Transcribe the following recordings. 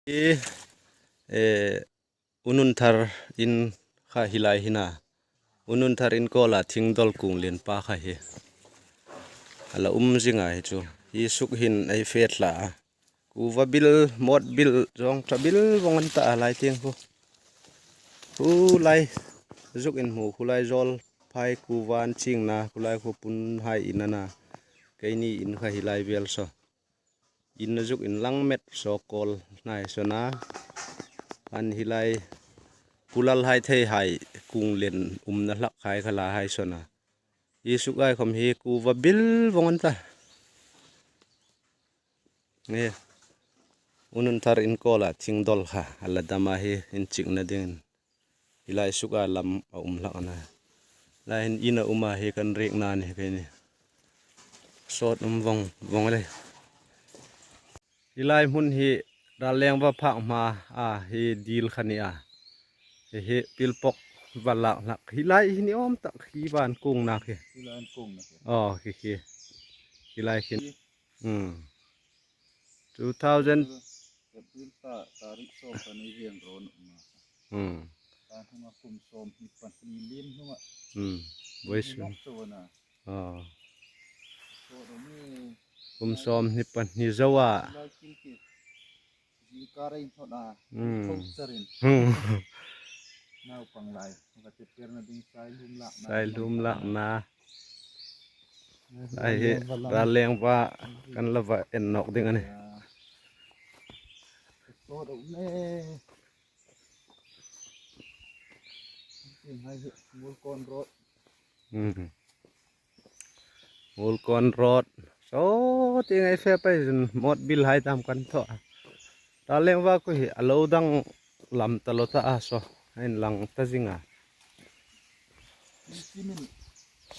Hi unun thar in kha hilai hina unun thar in kawla thing dol kung lian pa kha hi ala um zinga hi chu hi suk hin ei fet la a kuva bil mawt bil zawng tha bil vawng an tah a lai tiang khu khu lai zuk in hmu khu lai zawl phai kuva an ching na khu lai khu pun hai in ana keini in kha hi lai vel saw. In a zuk in lang met saw kawl hnai sawn a an hilai pulal hai thei hai kung len um na hlak khai kha la hai sawn a i suk ai khawm hi kuva bil vawng an ta nge unun thar in kawl ah thing dawl kha a la dam a hi in chik na ding in hilai suk a lam a um hlak a na lai hin in a um a hi kan rek na a ni keini sawt awm vawng vawng a ni helai hmun hi ral leng va phak hma a hi dil kha ni a hei hi pilpawk va lak hlak helai hi ni awm tak hi van kung na khi aw khi khi helai khi umm 2000 April thla tarikh sawm pahnih hian rawn awm a. Tan hnunga kum 22 lim hnungah Vawisun lawk chuan a saw awm e. Kum 22 zo a. Lai kil ki zingkar a inhnawt a, tho charin naupang lai va te perna ding sai lum lakna. Sai lum lakna. Lai hi ral leng va kan la va en nawk ding a ni. Mulkawn road saw ti ngai fe pai zun mawt bil hai tam kan thaw a ral leng va ku hi a lo dang lam ta lo ta a saw a in lang ta zing a.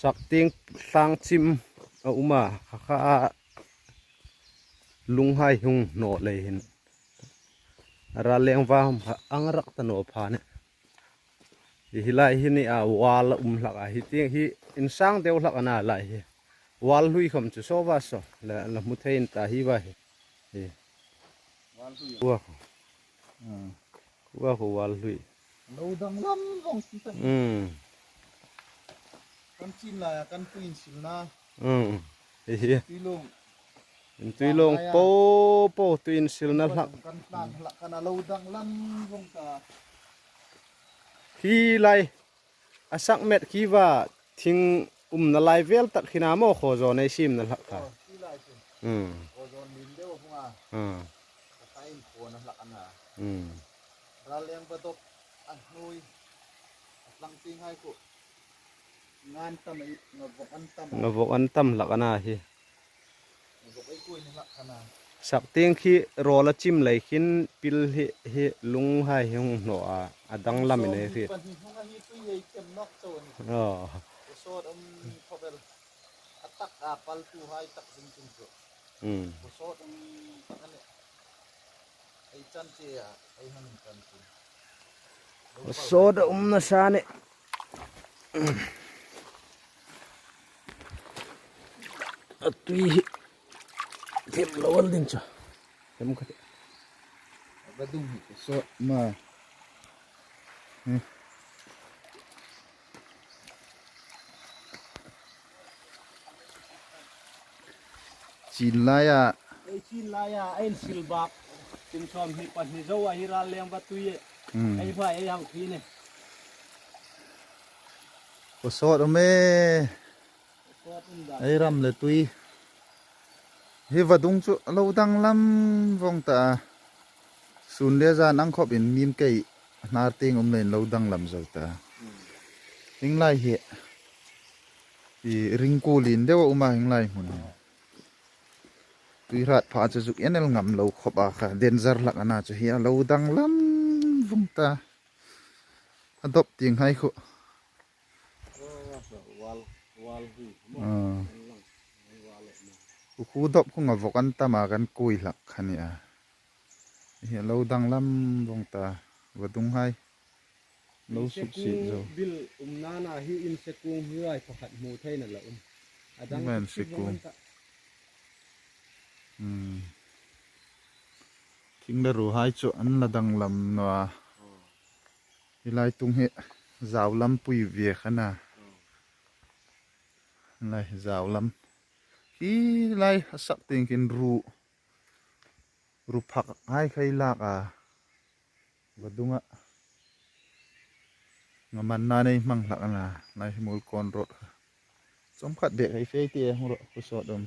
Sak ting tlang chim a um a hakha a lunghai hung hnawh lei hin ral leng va hum kha ang rak ta naw pha ne hi lai hi ni a wal a um hlak a hi ting hi in sang deuh hlak ana lai hi wal hlui kham chu saw va saw la la hmu thei in ta hi va hi hi wa khu wal hlui Lo dang lam vawng si ta. Kan chin lai ah kan tuin sil na. Hei hi. Tuilung. Tuilung po po tuin sil na hlak. Kan tlan hlak kana lo dang lam vawng ta. Khi lai asak met khi va thing um na lai vel tak khina mo kho zo nei sim na hlak kha. Khi lai chu. Kho zon lim deuh hunga. Ka in kho na hlak ana. Ralleng badawp a hnui a tlangpi ngai ku ngan tam i ngavok an tam. Ngavok an tam hlak ana hi. Ngavok ei kui na hlak ana. Sakting khi rawl a chim lei khin pil hi hi lung hai hi hung hnawh a a dang lam in ei rit. Pahnih hnung a hi tui ei kem nok cho ni. Aw. Sawt um khawvel a tak a pal tu hai tak zing chung chu. Sawt um tak ani. Sawt a um nasa a ni. A tui hi them lo an ding chu. Them kha te. Sawt ma. Chin lai ah. Ei chin lai ah ein sil bak kum 22 zo ah hi ral leng va tui e. Ei hmai ei hang thi ne. Ko sawt awm e. Ei ram le tui. Hi va dung chu lo dang lam vawng ta a. Sun le zan ang khawp in mim kei hnar ting um len lo dang lam zo ta. Hing lai hi i ringku lin deuh a um a hing lai hmun hi. Tuihrat phah chu zuk enel ngam lo khawp a kha danger hlak ana chu hi a lo dang lam vung ta. A dawp ting hai khuh. Khu dawp khu ngavawk an tam a kan kui hlak kha nia. Hi a lo danglam vawng ta va dung hai lo suk sih zo. Bil um nana hi in sekung huai pakhat hmu thei na la um. A dang Man chu sekung. vawng an ta. Um. Thing le ru hai chu an la danglam nuah helai tung hi zau lam pui ve khan a helai zau lam khi lai a sak te in ru ru phak ngai kha i lak a va dung a nga man nan a i hmang hlak a na lai hi Mulkawn road kha chawmkhat beh kha i fei te a hmu rawh ku sawt awm.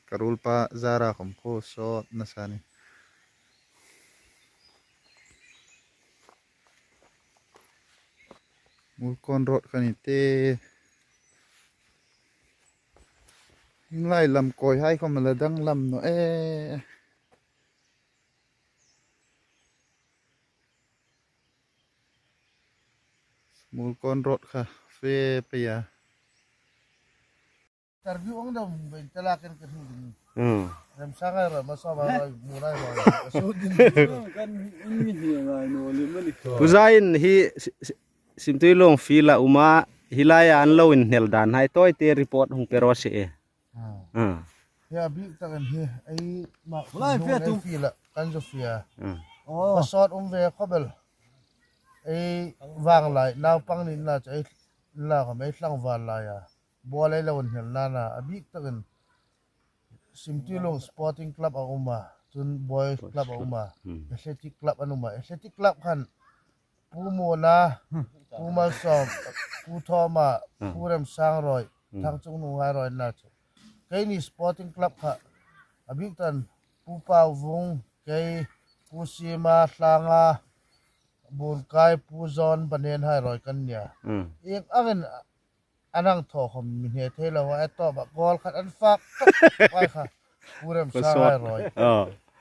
Ka rul pa zara kawm khaw sawt nasa a ni. Mulkawn road ka ni te. Heng lai lam kawi hai kawm a la danglam nawh e. Mulkawn road kha fe phei a. Interview ang deuh in te lak in ka hnu ding remsang ai rawi hmasa va rawi hmun ai rawi ka su ding. Puzain hi Simtui lawng feel a um a hilai ah an lo in hnel dan hai tawi te report hung pe rawh se e. Hi a bik tak in hi ei mah hnu ei feel a kan zu fia. Ka sawt um ve khawbel ei vanglai naupang nih na chu ei lak awm ei tlangval lai a. Bual ei lo in hnel nana a bik takin Simtilung Sporting Club a awm a, chun Boys Club a awm a, Athletic Club an awm a. Athletic Club khan Pu Muna, Pu Malsawm, Pu Thawma, Pu Remsangrawi, Thangchung Nungairawi an la chu. Keini Sporting Club kha a bik tan Pu Pau Vung, kei, Pu Sima, Hlanga, Bunkai, Pu Zawn, Banen Hairawi kan nia. Eng angin An ang thawhawm mi hne thei lo a, tawp ah goal khat an fak tawp ai kha Pu Remsang ai rawi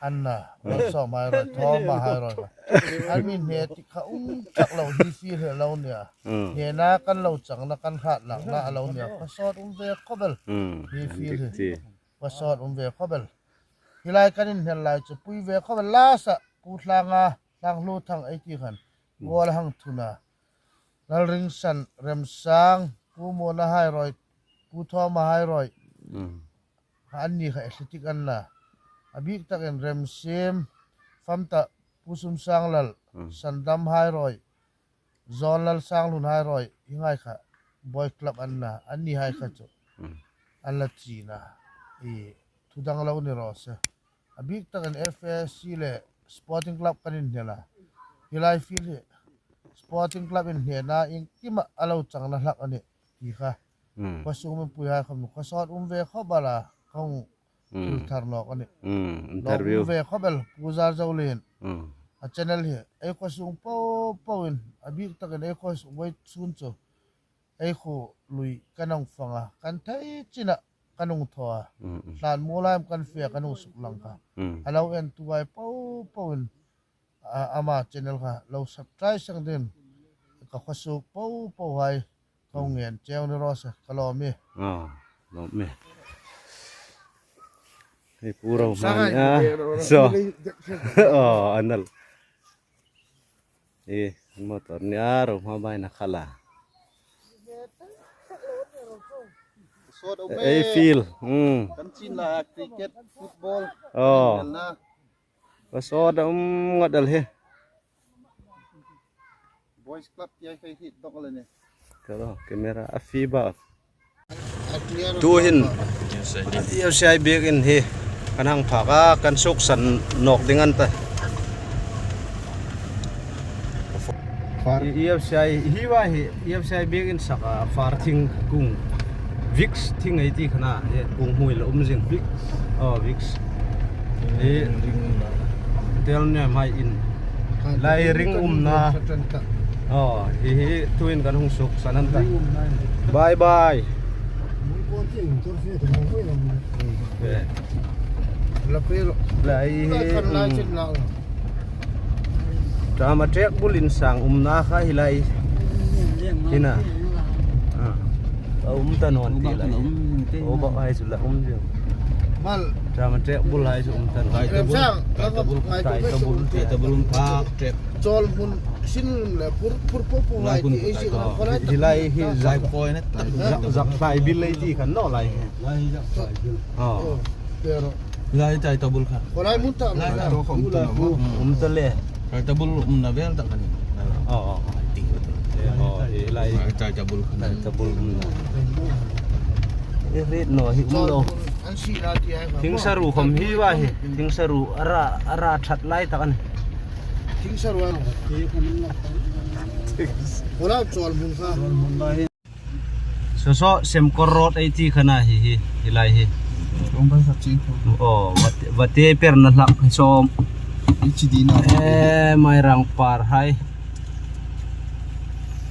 Anna Malsawm ai rawi Thawma ai rawi kha an mi hne tik kha um chak lo hi fir hi a lo nia hne na kan lo chang na kan hrat lak na a lo nia khaw sawt um ve khawbel hi fir hi khaw sawt um ve khawbel hilai kan in hnel lai chu pui ve khawbel last ah Pu Hlanga Hlanghlu Thang ei ti khan goal a hang thun a. Lalringsan Remsang, Pu Muana Hairawi, Pu Thawma Hairawi kha an ni kha athletic an la. A bik takin Remsim, Famta, Pu Sumsang Lal, Sandam Hairawi, Zawn Lal Sanghlun Hairawi hi ngai kha Boys Club an la. An ni hai kha chu an la chin a, i thu dang lo ni rawh se. A bik takin FASC leh Sporting Club kan inhnial a, helai field hi Sporting Club inhniahna engkimah a lo changna hlak a nih tih kha khawsung mipui hai khawm khawsawt um ve khawp a la kawng thil thar lawk a nih. Lawk um ve khawp el Pu Zarzoli'n a channel hi ei khawsung pau pauin a bik takin ei khawsung vawi chhun chu ei khu lui ka nang fang a, kan thei chinah ka nung thaw a, hlan mu laim kan fia ka nung suk lang kha a lo en tu ai po po in ama channel kha lo subscribe sang din ka khawsuk po po hai tho ngen cheu ni rawh se ka lawm i. Lawm mi. Hei pu ro hma ni a. So. Oh anal. E motor ni a ro hma bai na khala. Ei feel. Kan chin la cricket, football. Oh. Ka sawt a um ngawt al hi. Boys club ti ai khai hi dok le ni. Kalo camera a fi ba. Tu hin UCI biak in hi kan hang phak a kan suk san nok ding an ta. UCI hi wa hi UCI biak in sak a far thing kung Vicks thing ei ti khana he kung hmui la um jing Vicks oh Vicks e tel ne mai in lai ring um na oh hi hi tuin kan hung suk sanan ta bye bye lai hi Drama trek bulin sang um na kha hi lai hina a um ta non ti lai o ba ai chu la um ju Mal drama trek bul ai chu um tan kai ta bul kai ta bul kai ta bul kai ta bul phak trek chol mun sin le pur pur po po lai ti ei si ko lai hi lai hi zai koi na zak lai bil lai ti khan no lai lai zak lai bil oh pero Lai tai tabul kha. Lai mun ta Lai la. To khom tu na mo. Um ta le. Tai tabul um na vel tak ani. Oh. Oh, lai Tai tabul kha. tai tabul um na. E rit no hi um lo. An si la ti ai. Thing saru khom hi wa hi. Thing saru ara ara that lai tak ani. Thing saru an. Wala chol mun kha. So so sem kor rot ai ti khana hi hi hi lai hi. Ong ba sa chin ko. Oh, vate per na hlak so Ichi di na. e mai rang par hai.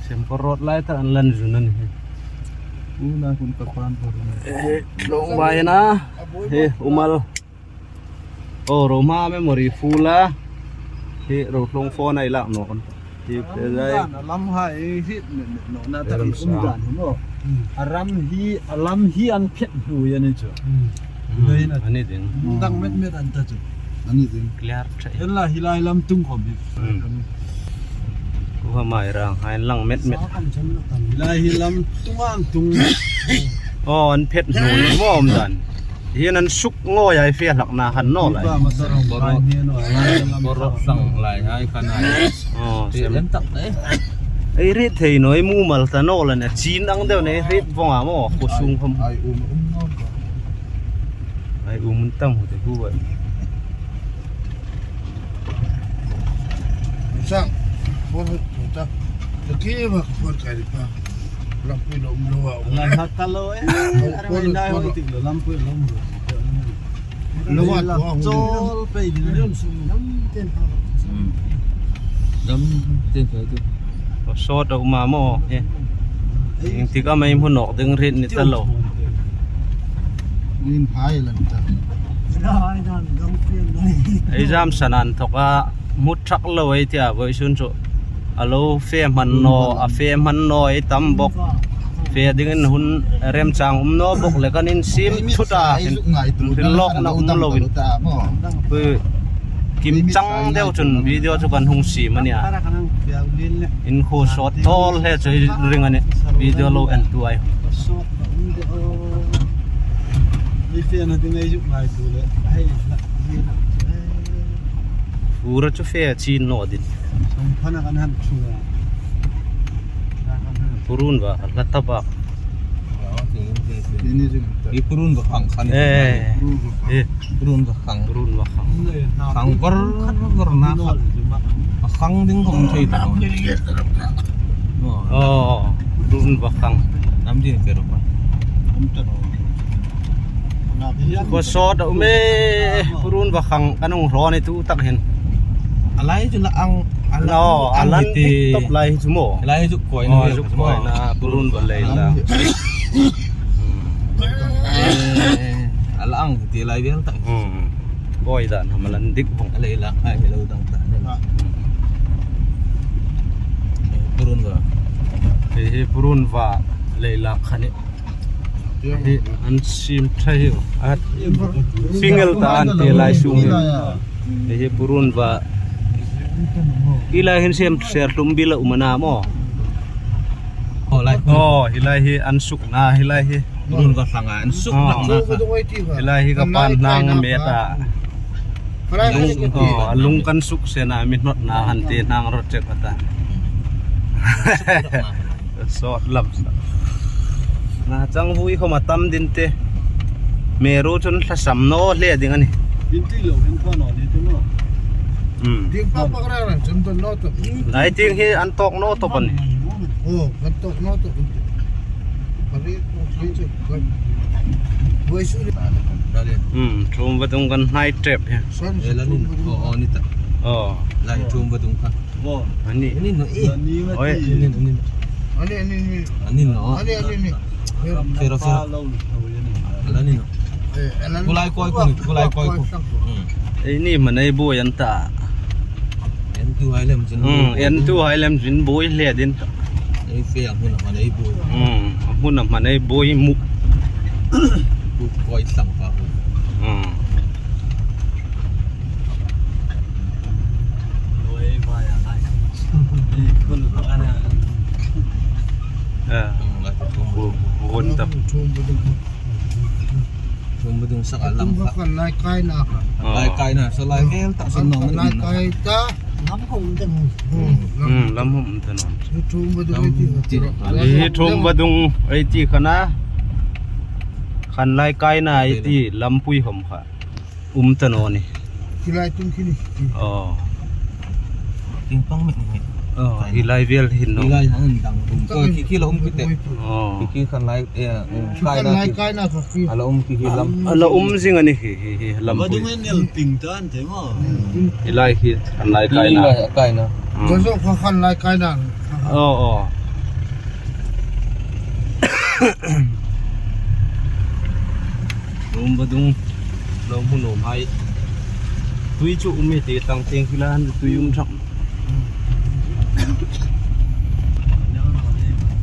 Sem kor rot lai tak an lan zunan hi. U na kun ka pan por. Long bai na. He umal. Oh, roma memory full a. He ro hlong phone ai lak no kon. Hi pe lai. Lam hai hi no na ta um dan mo aram hi alam hi an phet hu ya ni chu Ani ding. Dang met met an ta chu Ani ding. Clear thai. En la hilai lam tung khom hi Ku ha mai rang hai lang met met. Hilai hi lam tung an tung. Oh, an phet nu mo om dan. Hian an suk ngoi ai fe hlak na han no lai. Ba ma ta rong bai ni no Borok sang lai hai khana. Oh, sem Sem tak dai. Ei rit thei noi mu mal ta no la na chin ang deuh nei rit vonga mo ko sung khom. Ai um um no. Ai um tam hu te ku ba. Sang. Phone ta. Ta ki ma phone kai pa. Lam pui lo um lo wa. La ha ta lo e ara mai nai ho tik lo lam pui lo mu Lo wa to chol pe ni Dam ten fa tu. Ko sot ma mo he. Ing ti ka mai mu nok ding rit ni ta lo. In hai lan ta. Ei jam sanan thoka mut thak lo ei tia voi sun chu. Alo fe man no a fe man no ei tam bok. Fe ding in hun rem chang um no bok le kanin sim thuta. Ai zu ngai tu. Hin lok na um lo win. Ta mo. Pui kim chang deuh chun video chu kan hung si mania. In khu shot thol he chu ring ani video lo en tu ai. Mi fe na ding ai juk ngai tu le ai la ni na. Pura chu fe chin no din. Song phana kan han chunga. Purun ba la ta ba. Ini jing ta. I purun ba khang khan. E e Purun ba khang. Purun ba khang. Khang var var na kha. Khang ding khom thei ta. Oh, purun ba khang. Nam din ke ro ba. Ko sot me purun ba khang kanung ro ni tu tak hin. Alai chu la ang No, alan ti top lai chu mo. Alai chu koi Oh, na chu koi na purun ba lei la. Ala ang ti lai vel tak. Koi dan hamalan dik bong. Alai la ai hello dang ta ne. Purun ba. He he purun va lei la khani. He an sim thai at single ta an te lai sung. He he purun va ila hin sem ser tum bila umana mo. Oh lai. Oh, hilai hi an suk na hilai hi. Purun ba khang an suk nak na. Hilai hi ka pan nang me ta. Lung oh, lung kan suk se na mi not na han te nang rot chek ta. Sot lam sa. Na chang vui khoma tam din te. Meru chun thla sam no hle ding ani. Bin ti lo hen kho no ni tu no. Ding pa pa ra ran chun ton no to. Lai ting hi an tok no to pan. Oh, kan tok no to. Pari ko chu ko. Boi su ni. Thum va tung kan hnai trep he. Son. La ni oh ni ta. Oh, Lai thum ba tung kha. ani. Ni no e. Ni ma Oi. ti Ni ni Ani ani ni. ani no. Ani ani ni. Fero fero. lo lo ya ni. Ala ni no. Eh, Kulai koi ku kulai koi ku. Ei ni manai bu yan ta. En tu hai lem jin. En tu hai lem jin bui hle din. Ei fe ang hun ma nei bu. Hun na manai bui muk. Bu koi sang pa hu. Loi ba ya lai. Kun ko ana. Eh, La bu bun ta. Thum ba dung. thum Thum sak a lam kha kan lai kai na kha lai kai na so lai vel tak sin nong lai kai ta lam hom tan lam hom tan thum badung ai ti hi thum badung ai ti khana khan lai kai na ai ti lampui hom kha tan oni hilai tum khini oh ting pang mi ni oh hilai vel hin no hilai hang dang tum ko ki ki lo um ki te oh ki ki khan lai kai na lai kai na kha ki ala um ki hi lam ala jing ani hi hi hi lampui badung en ping tan the mo hilai hi khan lai kai na kai na zo zo kha khan lai kai na oh oh rum badung lo mu no mai tui chu umi ti tang teng khilan tui um thak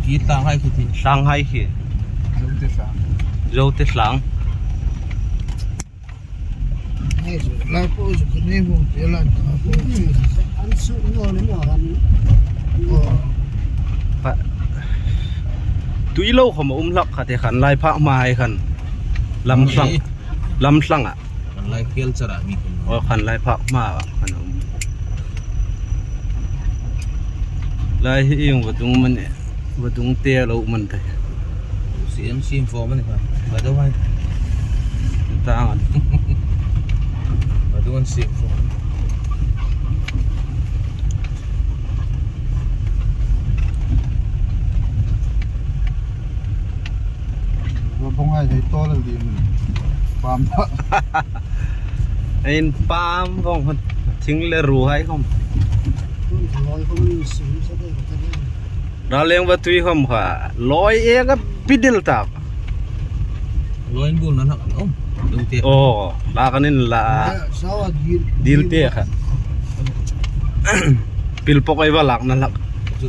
ki tang hai ki thi sang hai khi zo te slang lai po zo ne mu te la ta po an su no ni mo kan oh tui lo khom um lak kha te khan lai pha mai khan lam sang lam sang a kan lai kel chara mi kun o khan lai pha ma khan lai hi ing badung man badung te lo man te cm sim form ani kha ba do hai ta an ba do an sim form ว่าพงให้ให้โตแล้วดีมันความ ein pam vong thing le ru hai khom loi không ni su sa de ka ni ra leng ba tui khom kha loi e ka pidil ta loin bul na hak om dung te oh la kanin la sawa dil dil te kha pil pok ai ba lak na lak chu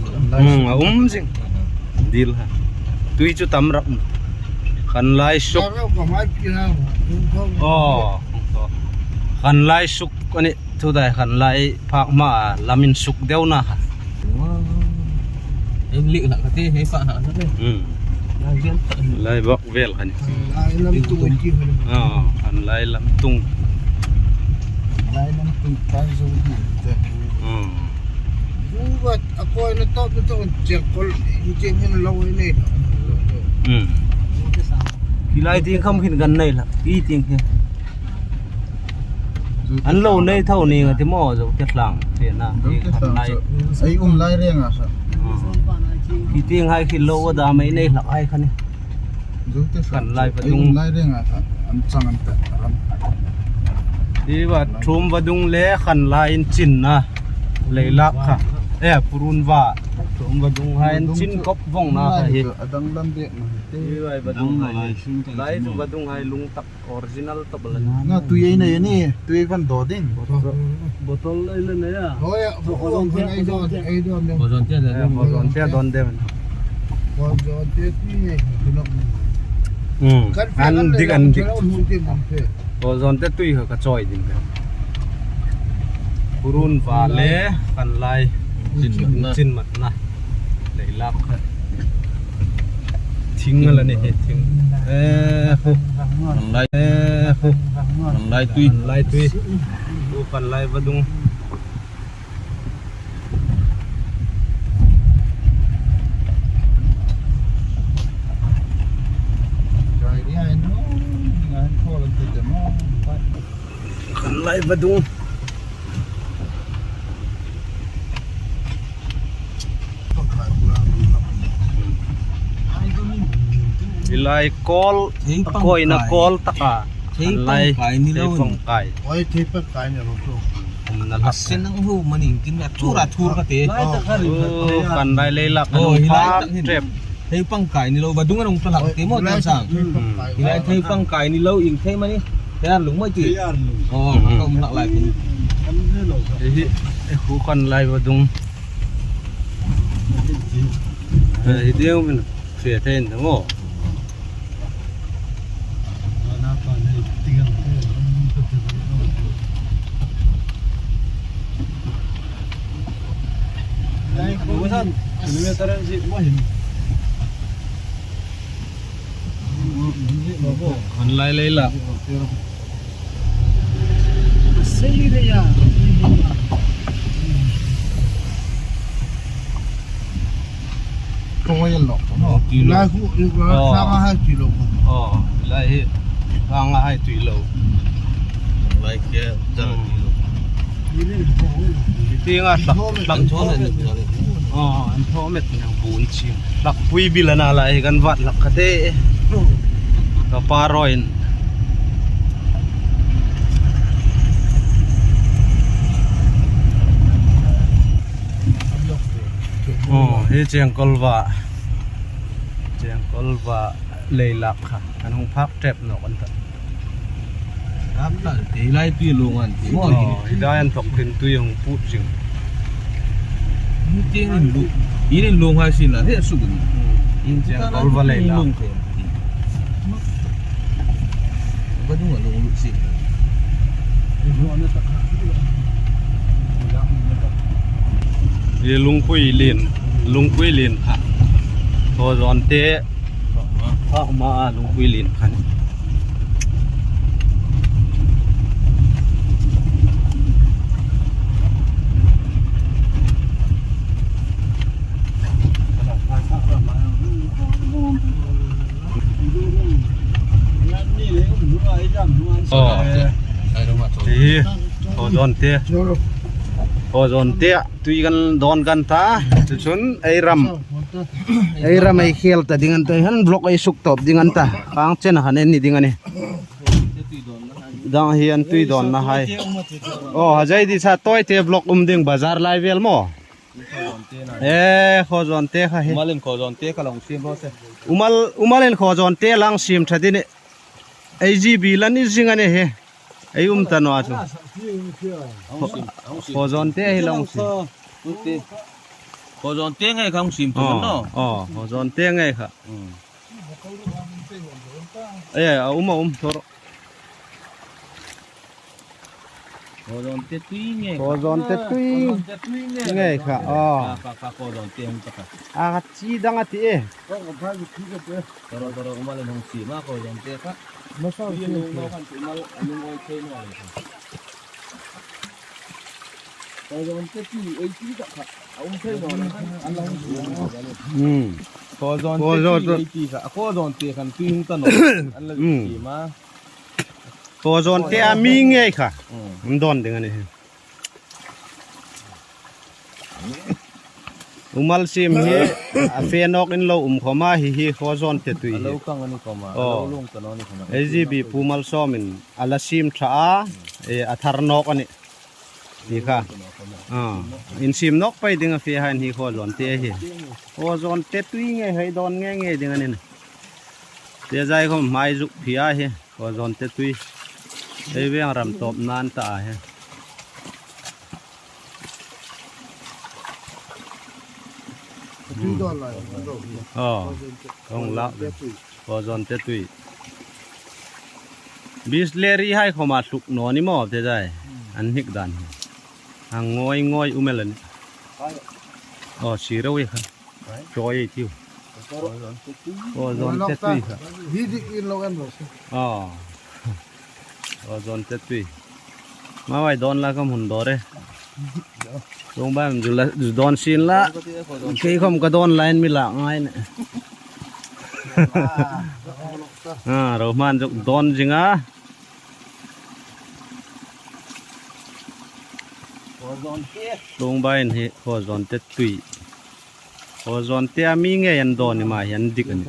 jing dil ha tui chu tam rak khan lai suk sa ka mai pi na oh khan lai suk ani thu dai khan lai phak ma lamin suk deu na kha em li la ka te he fa na sa le lai vel ta lai bok vel khan lai lam tu chi oh khan lai lam tung lai nam tung tan zo di te bu ba akoi na top na to che kol che hin lo nei ki lai ting kham khin gan nei la ki ting khe an lo nei thau ni nga ti mo zo te hlang te na khan lai ai lai reng a sa ki ting hai khi lo da mai nei lak ai khan ni zo te kan lai ai dung lai reng a sa an chang an ta ram ดีว่าทุมวดุงเลขันลายจินนะเลยลักค่ะเอ้ปรุนว่าทุมวดุงให้จินกบวงนะค่ะเฮ adang lam de ma te ดีว่าบดุงให้ไลทุบดุงให้ลุงตักออริจินัลตบลัน na tu ei nei ni tu ei van do ding botol ai lên này à hoi bo zon te ai do ai do bo zon te le บอลเตียดอนเดมัน bo zon te ti ne no อืมอันดิกอันดิก ก บอลเตียตุยเขากระจอยดินปรุนว่าเลขันลาย จิน จินมัดนะเลยลักค่ะทิ้งอะไรนี่ทิ้งเอ้ lai เอ้ lai tui ลายตุยดูกันลายบดุง jai ri ai no ngai ko lan te te mo กันลายบดุง ilai kol koi na kol taka Thei lai pang kai ni lo phong kai oi thei pa kai ne ro to na lak sen nang hu maning tin na thura thur ka te lai ta khari kan lai le lak Oh, hilai phak tak hin. trep thei pang kai ni lo ba dung anong talak te mo tan sang hilai thei pang kai ni lo ing thei mani thế là lúng mới chỉ ồ không lặng lại thì hi hu kan lai ba dung hi deu min fe then mo An lai lei la. Lai hu thlang a hai tui lo Aw lai hi thlang a hai tui lo. Lai khi chal tui lo. Tinga hlak hlak aw an thaw met nang bun ching hlak pui bil ana lai hi kan vat hlak kha te ka pa rawin aw hi chengkawl va chengkawl va lei lak kha an hung phak tep nawk an ta. Lai tui lung an ti maw? Lai an thawk thin tui ang put zing. Ting in lu in in lung hai sin la he su ni. In chiang kol va lei la. Lung the. Ba dung a lung lu sin. Ye lungpui lin lungpui lin kha thaw zawn te Thak ma a lungpui lin kha ni. Thì hồ giòn tia hồ giòn tia tuy kan don kan ta chun ei ram ei ram ei khel ta ding an ta han block ei suk tawp ding an ta kang chen han en ni ding ani dang hian tui dawn na hai aw hajai di sa toy te block um ding bazar lai vel maw e khaw zawn te kha hi Umalin khaw zawn te kha long sim rawh se. Umal umalin khaw zawn te lang sim tha din AGB lan ni zing ani he ei um ta no a chu khaw zawn te hi long sim. Khaw zawn te ngei kha sim tur no. Aw khaw zawn te ngei kha. E a um a um thawr. Khaw zawn te tui ngei. Khaw zawn te tui ngei kha aw. Kha kha khaw zawn te hung ta kha. A chi dang a ti e. Taro taro umal in hung sim a khaw zawn te kha. Tui a lung no khan umal a lungawi thei no le kha. Khaw zawn te a mi ngei kha an dawn ding a ni hi. Umal sim hi a fenawk in lo um khawm a hi hi khaw zawn te tui hi. Aw AGB Pu Malsawmin a la sim tha a a thar nawk a ni. Ti kha insim nawk pai ding a fia hian hi khaw zawn te hi khaw zawn te tui nge hei dawn nge nge ding a ni te zai khawm hmai zuk phia hi khaw zawn te tui hei veng ram tawp nan ta ah hian. Aw kawng lah khaw zawn te tui. Bisleri hai khawma hluk nawn i maw te zai an hnik dan hi a ngawi ngawi umel ani aw si reuh i kha chawi ei thiu aw zawn te tui kha aw aw zawn te tui mawai dawn la ka hmun dawr e chung bai zu la zu dawn sin la kei khawm ka dawn lain mi lah ngai ne À, rồi man dục đón gì ngã. Tung bay hi kho zon te tui. Kho zon te mi nge yan don ni ma yan dik ani.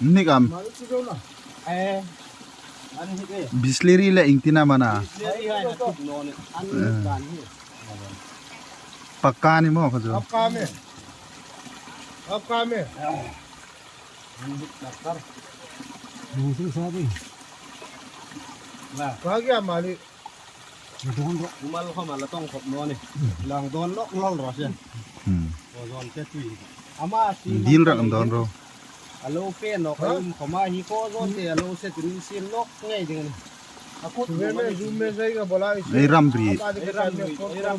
Nikam Bisleri leh engtin a mana pakka ni maw kha chu. Umal khom ala tong khop no ni. Lang don lok lol ro se. Ko zon te tui. Ama si Dil rak am don ro. Alo fe no ka um khoma hi ko zon te alo se tin sim nok ngei ding ni. Akut Me me zu me zai ka bola Ei ram ri.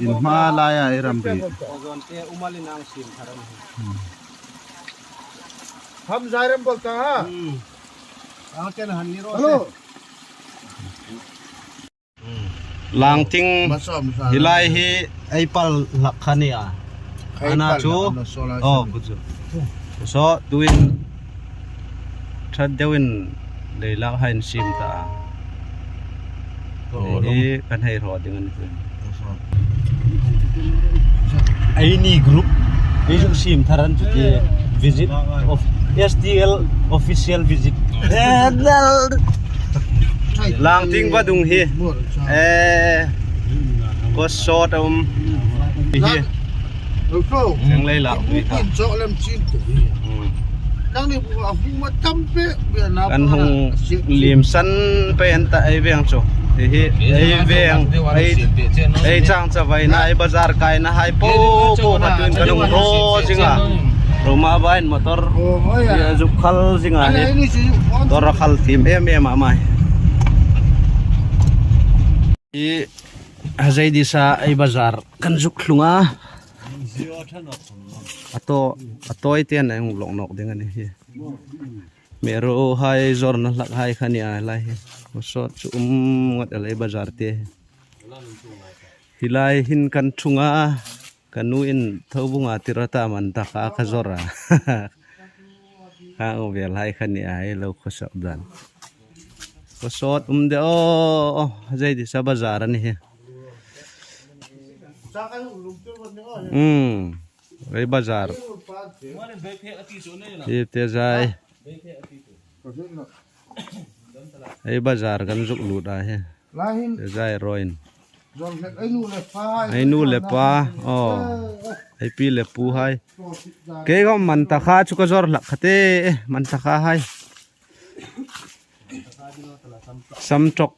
In hma laia ei ram ri. Ko zon te umalin ang sim tharan hi. Ham zai rem bol ta ha. Ang ten han ni ro Hello. Langting hilai hi ei pal lak kha ni a ana chu oh kuchu so tuin that deuhin lei lak hain sim ta a hi kan hei rawh ding ani tuin Aini group ei chu sim thar an chuti visit of STL official visit Langting va dung hi eh ko sawt a awm ti hi Chenglei lah pui kha Kan hung lim san pe an ta ei veng chu ti hi ei veng ei ei chang chavai na ei bazar kai na hai po po kha tuin kan hung ro zinga roma vain motor zuk khal zinga hi motor a khal thim em em a mai hi hazai disa ei bazar kan zuk thlung a. A to a tawi te an eng lawk nawk ding a ni hi mero hai zawrna hlak hai kha nia helai hi sawt chu um ngawt a lei bazar te helai hin kan thung a ka nu in tho bunga tir ata man ta kha a kha zawr a kha ang vel hai kha nia hei lo khawsak dan kaw sawt um deuh aw zai disa bazar a ni hi. Umm ei bazar hi te zai ei bazar kan zuk lut a hi te zai rawin ei nu le pa aw ei pi le pu hai kei khaw man ta kha chu ka zawr hlak kha te man ta kha hai Samtawk.